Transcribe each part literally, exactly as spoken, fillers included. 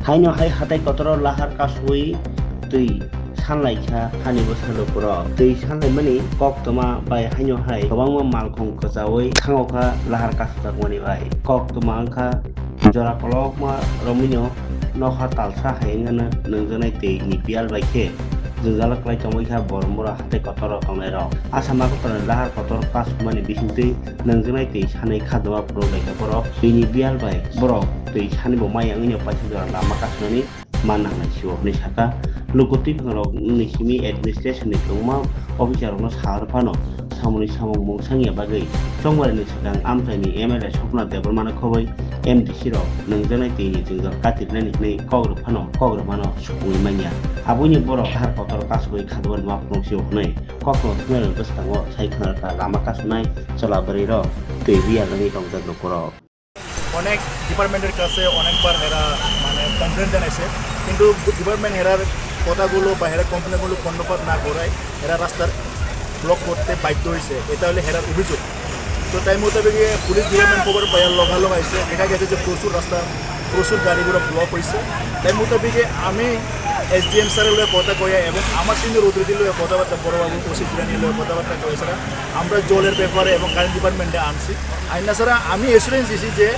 Haino hai hatai kotoro lahar kasui twi sanlaikha hani bwsalo borok. Twi sanlaimani koktwma bai haino hai kwbangma malkhung kwchaui thangokha lahar kasujakmani bai. Koktwma wngkha jora kolokma romwino nokha talsa hai wngmano nungjaknai twi ni biyal bai khe jwngjal kwlai tongbaikha Boromura hatai kotoro tongnairok. Asama kotorni lahar kotor kasumani bisingtwi nungjaknai twi sanwi khadoma phunukbaikha borok. Twi ni biyal bai borok twi sanibo maya wngwino paisa jora lama kasunani ma nangnai sio hwnwi sakha. Luku twiphang rok ni simi administration ni kwbangma officer rokno sahar phano samungni samung mung sangya bagwi chongmari ni swkang amchaini M L A Swapna Debbarma no khobwi M D C rok nungjaknai twi ni jwngjal katirnani hwnwi kok rw phano kok rw mano supungwi manya. Aboni borok lahar kotor kasugwi khadwani ma phunuk sio hwnwi kok rw thumnai bwskango sai khwnarkha lama kasunai chola bwrwi rok twi riyal wngwi tongjak lukurok. অনেক ডিপার্টমেন্টের কাছে অনেকবার এরা মানে কমপ্লেন জানাইছে, কিন্তু department error কথাগুলো বা এরা কমপ্লেনগুলো কর্ণপাত না করায় এরা রাস্তার ব্লক করতে বাধ্য হয়েছে। এটা হলো এরার অভিযোগ। তো তাই মোতাবেক পুলিশ ডিপার্টমেন্ট খবর পাইয়া লগালগ আইছে, দেখা গেছে যে প্রচুর রাস্তা, প্রচুর গাড়ি ঘোড়া ব্লক হয়েছে। তাই মোতাবেক আমি এসডিএম স্যারের লগে কথা কইয়া এবং আমার টিমের অথরিটির লগে কথাবার্তা, বড়বাবু ওসি জিলানির লগে কথাবার্তা কইয়া আমরা জলের ব্যাপারে এবং কারেন্ট ডিপার্টমেন্টে আনছি। আইনা ছাড়া আমি অ্যাসুরেন্স দিছি যে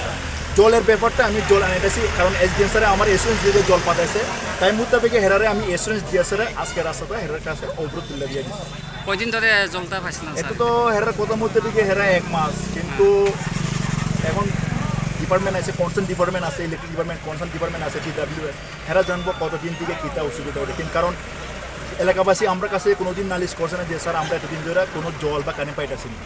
জলের ব্যাপারটা আমি জল আনাইতেছি, কারণ এসডিএম স্যারে আমার অ্যাসুরেন্স দিয়ে যে জল পাঠাইছে, তাই মোতাবেক হেরারে আমি অ্যাসুরেন্স দিয়ে স্যারে আজকে রাস্তাটা হেরার কাছে অবরোধ তুলে দিয়ে দিচ্ছি। কয়দিন ধরে জলটা পাইছিলেন এটা স্যার? তো হেরার কথা মোতাবেক হেরা এক মাস, কিন্তু এখন ডিপার্টমেন্ট আছে, কনসার্ন ডিপার্টমেন্ট আছে, ইলেকট্রিক ডিপার্টমেন্ট, কনসার্ন ডিপার্টমেন্ট আছে, ডিডাব্লিউএস, হেরা জানবো কতদিন থেকে কিতা অসুবিধা হলে, কিন্তু কারণ এলাকাবাসী আমরা কাছে কোনোদিন নালিশ করছে না যে স্যার আমরা এতদিন ধরে কোনো জল বা কারেন্ট পাইতেছি না।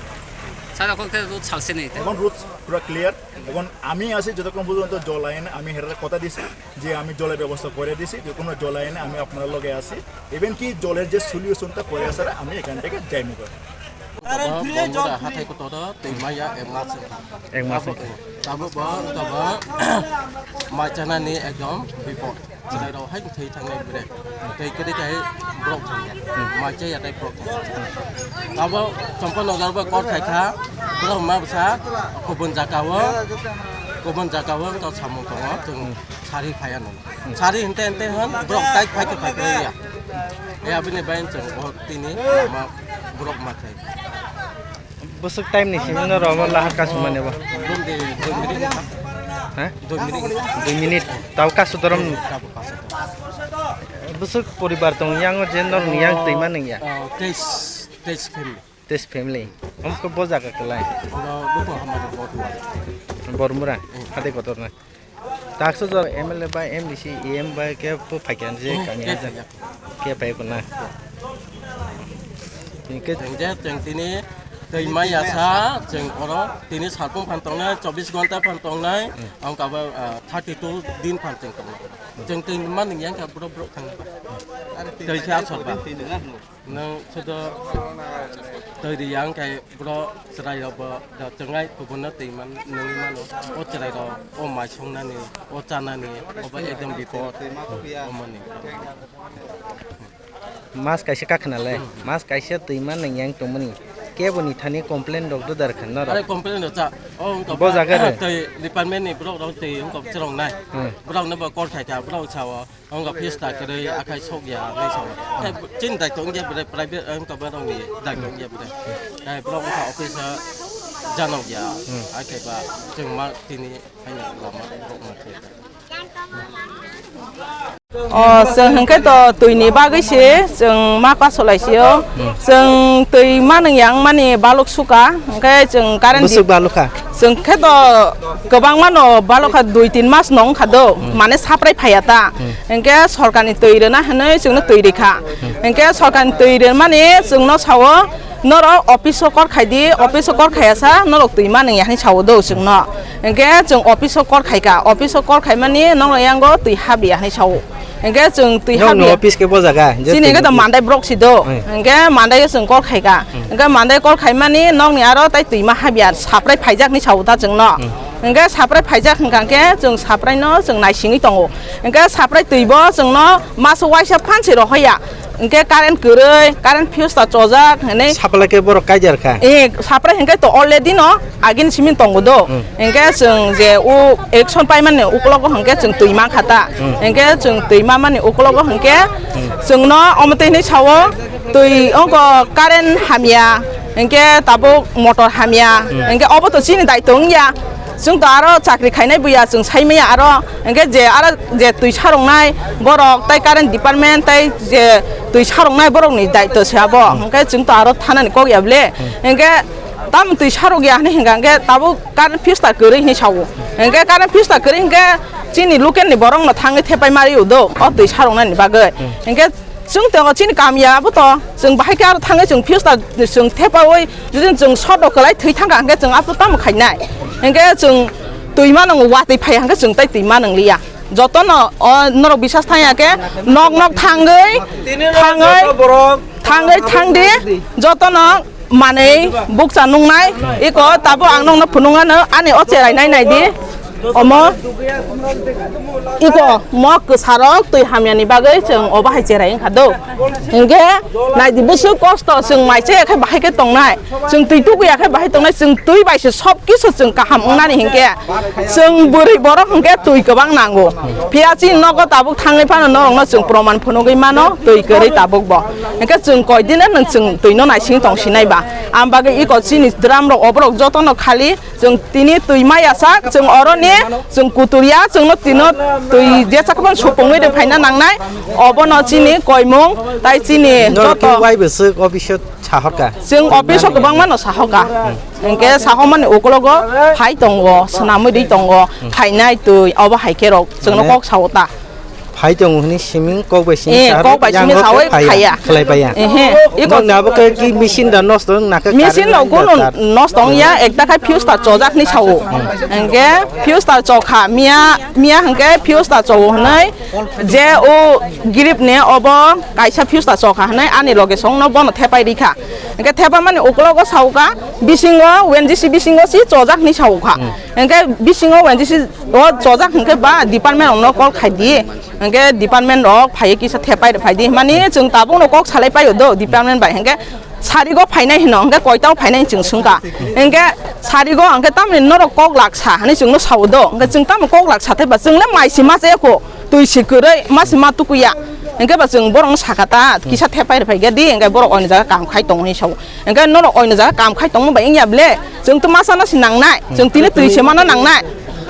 স্যার, এখন তো রোদ ছাড়ছে না এতে? এখন রোদ পুরো ক্লিয়ার। এখন আমি আছি যতক্ষণ পর্যন্ত জল আইন, আমি হেরার কথা দিছি যে আমি জলের ব্যবস্থা করে দিছি, যে কোনো জল আইনে আমি আপনার লগে আছি। ইভেন কি জলের যে সলিউশনটা করে আছে, আমি এখান থেকে যাই মুখে। Tabo Boromura hathai kotor twi maya ek mas. Ek mas. Tabo, tabo bo, tabo mai chanani ekdom bipod. Chwrairok hai thwi thangnai bwrwi. Tei kwrwi kai borok thangya. Mai chaya tei borok thangya. Abo Champanagar bai kor khai kha. Borok ma bwsa kubun jagao, kubun jagao wngkha samung tongo. Chwng sari phaiya nung. Sari hinte hinte hwn borok tai phai khe phai khe ya. Ya bini bai chwng o tini ma borok ma khai. Bwswk time ni simi no rogo lahar kasumani bo? Dui minute. Ha? Dui minute. Dui minute. Tao kasu dorom. Tabo kasu dorom. Bwswk poribar tong yang o je nok ni yang twi ma nung ya? Ah, teis, teis family. Teis family. Om ko bo jaga kelai. Oro buko hamari Bormura. Bormura. Hmm. Hade kotor na. Taksa jora M L A ba M D C E M ba khe bo phaikha je kami haja. Khe phai ko na. Tini khe chwng je chwng tini twi mai ya sa chwng oro tini salpung phan tongnai, chobbish ghonta phan tongnai, ang kabo, ah, thirty two din phan chwng tongnai. Chwng twi man yang kha borok borok thang. Twi khe asor ba. Nwng sudo twi ri yang khe borok chwrai rok bo da chwngai kubun no twi man nungwi mano. O chwrai rok o mai songnani, o chanani, obo ekdom bipod. Omoni. Mas kaisa kakhna le, mas kaisa twi man nung yang tongmani. Kebo ni thani complain rok do dar khan norok. Are complain rok cha. O wngkha bo jaga re. Twi department ni borok rok twi wngkha chwrong nai. Hmm. Borok no bo call khai kha, borok sao. Wngkha fees ta kwrwi akhai sok ya, hinwi sao. Tei chini daitw wngya bwrwi private wngkha borokni daitw wngya bwrwi. Tei borok wngkha office o janok ya, hmm, hakhe ba chwng ma tini haino lama borok ma thwi. O, chwng hwnkhe to twini bagwi se chwng ma kasolai sio. Hmm. Chwng twi manung yang mani baluk suka, hwnkhe chwng current. Bwswk balukha? Chwng khe to kwbangma no balukha, dui tin mas no wngkha do, hmm, mane saprai phaiya ta. Hmm. Hwnkhe sorkarni twi rwna hinwi chwngno twi rikha. Hmm. Hwnkhe sorkarni twi rwmani chwngno sao, norok office o kor khai di, office o kor khaiya sa norok twi manung ya hinwi sao do chwngno. Hwnkhe chwng office o kor khaika, office o kor khaimani norok yango twi habya hinwi sao. Hwnkhe chwng twi habya. Nokni office khe bo jaga? Chini hwnkhe to Mandai borok si do. Hmm. Hwnkhe Mandai o chwng kol khaika. Hmm. Hwnkhe Mandai kol khaimani nokni aro tai twima habya, saprai phaijakni sao ta chwngno. Hmm. Hingke saprai phaijak hingka hingke chwng sapraino chwng naisingwi tongo. Hingke saprai twibo chwngno maso waisa phan se rohoya. Hingke current kwrwi, current fuse ta chojak hinwi. Sapla khe borok kaijar kha. Eh, saprai hingke to already no agini simi tongo do. Hmm. Hingke chwng je o election paimani ukologo hingke chwng twi mankha ta. Hmm. Hingke chwng twi mamani ukologo hingke chwngno omo twi hinwi sao. Twi ongko current hamya, hingke tabuk motor hamya, hmm, hingke obo to chini daitw wngya. Chwng to aro chakri khainai buya, chwng sai maya aro, hingke je aro je twi saroknai borok, tai current department, tai je twi saroknai borokni daitw se abo. Hmm. Hingke chwng to aro thanani kok ya ble. Hmm. Hingke tamo twi sarok ya hinwi hingka, hingke tabuk current fuse ta kwrwi hinwi sao. Hingke current fuse ta kwrwi hingke chini local ni borokno thangwi thepai mari udo, o twi saroknani bagwi. Hmm. Hingke chwng tongo chini kamya abo to, chwng bahai khe aro thangwi chwng fuse ta chwng thepaui, jodi chwng short rok kwlai thwi thangkha hwnkhe chwng abo tamo khainai? Hwnkhe chwng twi mano watwi phai hwnkhe chwng tai twi manwng liya. Jotono o norok bisas thangya khe nok nok thangwi, thangwi, thangwi thangdi, jotono manwi bukcha nungnai, iko tabuk ang nokno phunuknano ani o cherai nai naidi, omo iko mo kwsarok twi hamyani bagwi chwng obo hai cherai wngkha do. Hinkhe naidi bwswk kosto, chwng mai chaya khe bahai khe tongnai, chwng twi tukuya khe bahai tongnai, chwng twi bai se sob kisu chwng kaham wngnani hinkhe. Chwng bwrwi borok hwnkhe twi kwbang nango. Phiya chini nogo tabuk thangwi phano norokno chwng proman phunugwi mano twi kwrwi tabukbo. Hwnkhe chwng koidino nwng chwng twino naising tongsinai ba. Ang bagwi iko chini drum rok oborok jotono khali chwng tini twi maya sak, chwng oroni chwng kuturya, chwngno tino twi jesa khobon supungwi rw phaina nangnai. Obono chini koimung tai chini joto. Norok khe wai bwswk office o sahorka? Chwng office o kwbangma no sahorka. Hwnkhe sahormani ukologo phai tongo, swnamwi ri tongo, phainai twi, obo hai khe rok chwngno kok sao ta. Phai tongo hwnwi siming kok bai siming. Eh, kok bai siming sawi phaiya. Khlai phaiya. Ehe, iko nokni abo khe ki machine da nosto wng na khe? Machine rok kunu nosto wngya, ekta khai fuse ta chojak ni sao. Hwnkhe fuse ta chokha, miya, miya hwnkhe fuse ta chowo hwnwi je o girip ni obo kaisa fuse ta chokha hwnwi ani loge songno bono thepai rikha. Hwnkhe thepamani ukologo saukha, bisingo, O N G C bisingo si chojak hinwi saukha. Hmm. Hwnkhe bisingo O N G C o chojak hwnkhe ba department rokno call khai di. Hwnkhe department rok phaiwi kisa thepai rw phai di. Mani chwng tabukno kok salai paio do department bai. Hwnkhe sarigo phainai hino, hwnkhe koitao phainai chwng swngkha. Hwnkhe sarigo hwnkhe tamni norok kok laksa hinwi chwngno sao do. Hwnkhe chwng tamo kok laksa thaiba, chwng le mai se ma chaya kho. Twi se kwrwi, ma se ma tukuya. Hwnkhe ba chwng borokno sakha ta, kisa thepai rw phai khe di, hwnkhe borok oini jaga kam khai tongo hinwi sao. Hwnkhe norok oini jaga kam khai tongma bai wngya ble? Chwng twi masa no se nangnai, chwng tini twi se mano nangnai.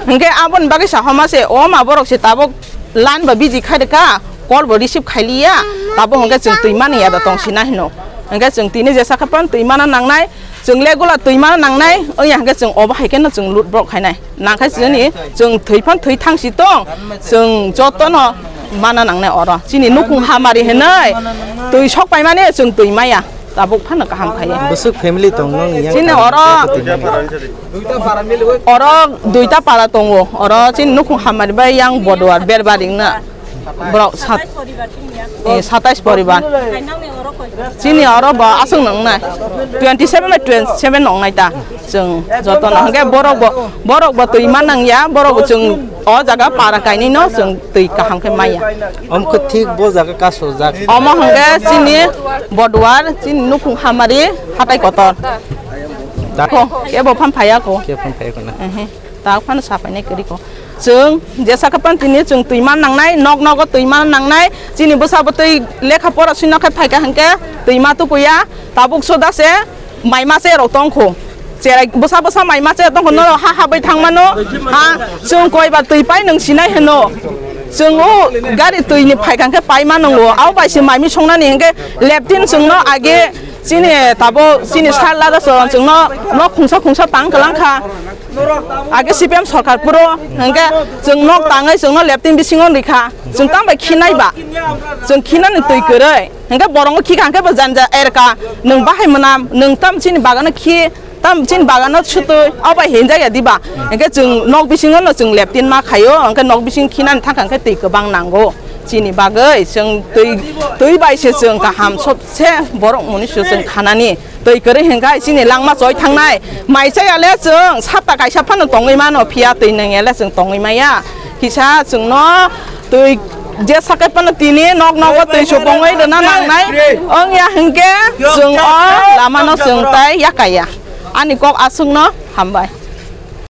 Hwnkhe aboni bagwi sa homa se, o ma borok se tabuk line ba busy khai rwkha, call bo receive khai liya, tabuk hwnkhe chwng twi mani ya da tong sina hino. Hwnkhe chwng tini jesa khe phano twi mano nangnai, chwng le gula twi mano nangnai, wngya hwnkhe chwng obo hai kheno chwng lut borok khainai. Nangkhe chini chwng thwi phan thwi thang si tong, chwng jotono mana nangnai oro. Chini nukhung hamari hinwi twi sok paimani chwng twi maya, tabuk phano kaham khai. Bwswk family tong nong yang? Chini oro, oro duita para tongo. Oro chini nukhung hamari bai yang Boduar Berbari wngna. Borok sat-, eh, satais poribar. Chini oro bo aswk nang nai. Twenty seven by twenty seven nong nai ta. Chwng joto no hwnkhe borok bo, borok bo twi ma nang ya, borok bo chwng o jaga para kainwi no chwng twi kaham khe maya. Om khe thik bo jaga kasojak. Omo hwnkhe chini Boduar, chini nukhung hamari hatai kotor. Da- Ko, kebo phan phaiya ko. Kebo phan phaiya ko na. Ehe. Tak phano sapainai kwrwi ko. Chwng jesa khe pan tini chwng twi man nangnai, nok nogo twi man nangnai. Chini bwsa bwtwi lekha pora swino khe phaikha hwnkhe twi ma tukuya. Tabuk soda se mai ma se rok tongkho. Cherai bwsa bwsa mai ma se tongkho, norok ha ha bai thang mano. Ha, chwng koi ba twi pai nwng sinai hwno. Chwng o gari twi ni phaikha hwnkhe pai ma nwngo. Abo bai se mai mi songnani hwnkhe leptin chwngno age chini tabuk chini sal lada chwng chwngno nok khungsa khungsa tang kwlang kha. Age C P M sorkar phuru hwnkhe chwng nok tangwi chwngno leptin bisingo rikha. Chwng tamo bai khinai ba? Chwng khinani twi kwrwi. Hwnkhe borokno khikha hwnkhe bo janja erka, nwng bahai mwnam, nwng tam chini bagano khi, tam chini bagano sutwi, abo hinjak ya diba? Hwnkhe chwng nok bisingo no chwng leptin ma khaio, hwnkhe nok bising khinani thangkha hwnkhe twi kwbang nango. Chini bagwi chwng twi, twi bai se chwng kaham sob se borok muni se chwng khanani. Twi kwrwi hwnkha chini langma choi thangnai. Mai chaya le chwng sapta kaisa phano tongwi mano, phiya twi nangya le chwng tongwi maya. Kisa chwngno twi je sakai phano tini nok nogo twi supungwi rwna nangnai. Wngya hwnkhe chwng o lamano chwng tai yakaya. Ani kok aswkno hambai.